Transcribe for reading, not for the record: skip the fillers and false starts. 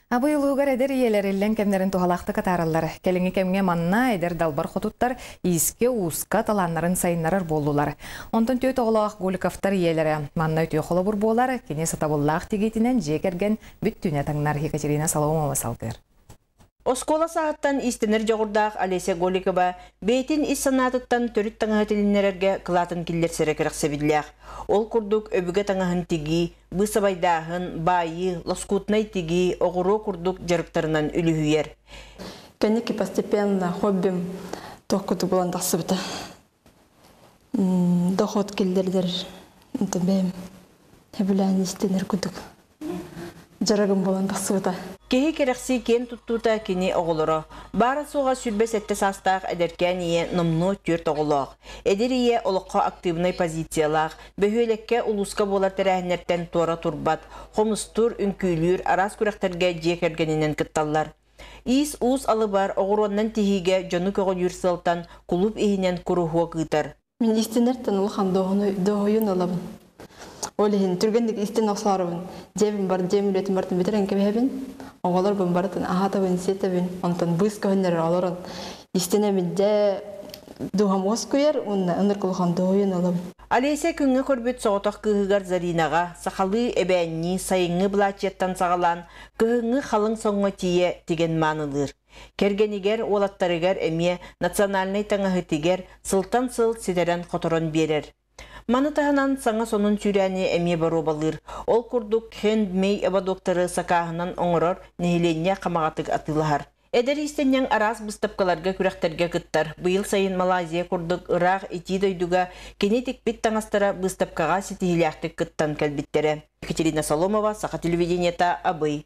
Абый улууһугар эдэр ийэлэр иллэҥ кэмнэрин туһалаахтык атаараллар. Кэлиҥҥи кэмҥэ манна эдэр далбар хотуттар иискэ-ууска талааннарын сайыннарар буоллулар. Онтон түөрт оҕолоох Голиковтар ийэлэрэ манна үтүө холобур буолар, кини сатабыллаах тигиитинэн дьиэ кэргэн бүттүүнэ таҥнар. Екатерина Соломова салгыыр. Оскуола сааһыттан иистэнэр дьоҕурдаах Олеся Голикова бэйэтин ис санаатыттан төрүт таҥаһы тилиннэрэргэ кылаатын киллэрсэрэ кэрэхсэбиллээх. Ол курдук өбүгэ таҥаһын тигии, быысабайдааһын, баайыы, лоскутнай тигии, оҕуруо курдук дьарыктарынан үлүһүйэр. Кэнники постепенно хоббим туох курдук буолан тахсыбыта. Доход киллэрдэр бэйэм сөбүлээн иистэнэр курдук дьарыгым буолан тахсыбыта. Киһи кэрэхсии киэн туттуута кини оҕолоро. Баара суоҕа 27 саастаах эдэркээн ийэ номнуо түөрт оҕолоох. Эдэр ийэ олоххо актыыбынай позициялаах, бөһүөлэккэ, улууска буолар тэрээһиннэртэн туора турбат, хомустуур, үҥкүүлүүр, араас күрэхтэргэ дьиэ кэргэнинэн кытталлар. Иис-уус алыбар, оҕуруоннан тиһиигэ дьону көҕүлүүр сыалтан кулууп иһинэн куруһуок ыытар. Мин иистэнэртэн улахан дуоһуйууну ылабын. Ол иһин түргэнник иистэн охсоорубун. Дьиэбин бар, дьиэм үлэтин барытын бүтэрэн кэбиһэбин. Оҕолорбун барытын аһатабын, сиэтэбин. Онтон быыс көһүннэрэр олорон иистэнэбин. Дьэ дууһам уоскуйар уонна ынырык улахан дуоһуйууну ылабын. Олеся күҥҥэ көрбүт соҕотох кыыһыгар Заринаҕа сахалыы эбээннии сайыҥҥы былаачыйаттан саҕалаан кыһыҥҥы халыҥ соҥҥо тиийэ тигэн маанылыыр. Кэргэнигэр, уолаттарыгар эмиэ национальнай таҥаһы тигэр, сылтан сыл ситэрэн-хоторон биэрэр. Маны таһынан саҥа сонун сүүрээни эмиэ боруобалыыр. Ол курдук хендмей ободоктары сакааһынан оҥорор, нэһилиэнньэ хамаҕатык атыылаһар. Эдэр иистэнньэҥ араас быыстапкаларга, күрэхтэргэ кыттар. Быйыл сайын Малайзия курдук ыраах итии дойдуга кини тикпит таҥастара быыстапкаҕа ситиһиилээхтик кыттан кэлбиттэрэ. Екатерина Соломова, Саха телевидениета, Абый.